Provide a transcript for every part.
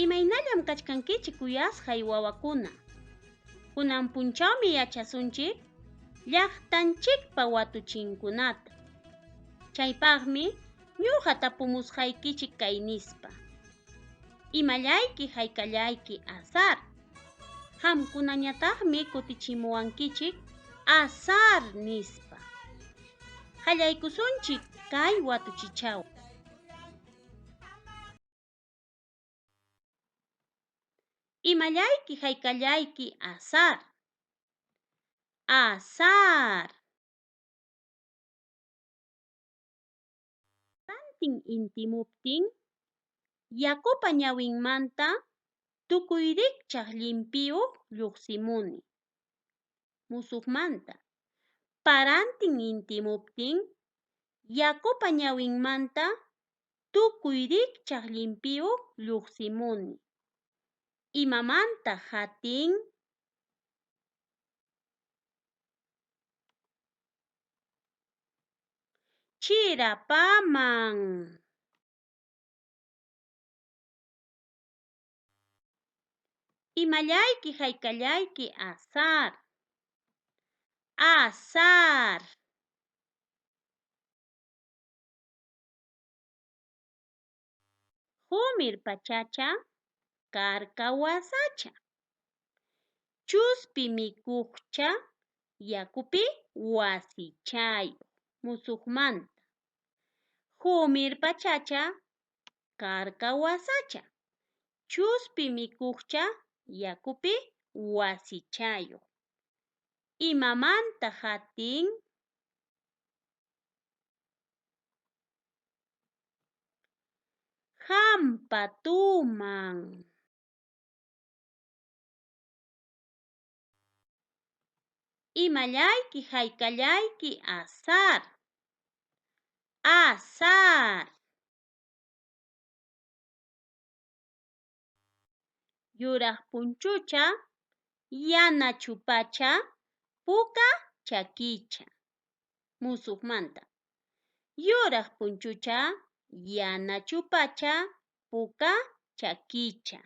Imaynallam kachkankichik kuyasqay wawakuna. Kunan punchawmi yachasunchik llaqtanchikpa watuchinkunata. Chaypaqmi ñuqa tapumusqaykichik kay nispa. Imallayki haykallayki azar. Qamkunañataqmi kutichimuwankichik azar nispa. Qallaykusunchik kay watuchichaw. Imallayki haykallayki azar. Azar. Parantin intimuptin yakupa ñawinmanta tukuy rikchaq llimpiyuq lluqsimuni. Musuqmanta. Parantin intimuptin yakupa ñawinmanta tukuy rikchaq llimpiyuq lluqsimuni. Imamantaq hatin? Chirapaman. Imallayki haykallayki azar. Azar. Qumir pachacha karka wasacha. Chuspi mikuqcha yakupi wasichayuq. Musuqmanta. Qumir pachacha karka wasacha. Chuspi mikuqcha yakupi wasichayuq. Imamantaq hatin? Hampatuman. Imallayki haykallayki azar. Azar. Yuraq punchucha, yana chupacha, puka chakicha. Musuqmanta. Yuraq punchucha, yana chupacha, puka chakicha.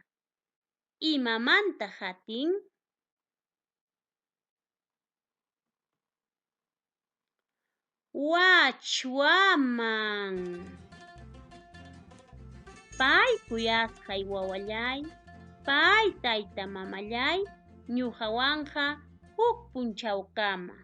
Imamantaq hatin? Wachwaman. Pay kuyasqay wawallay, pay tayta mamallay, ñuqawanqa huk punchawkama.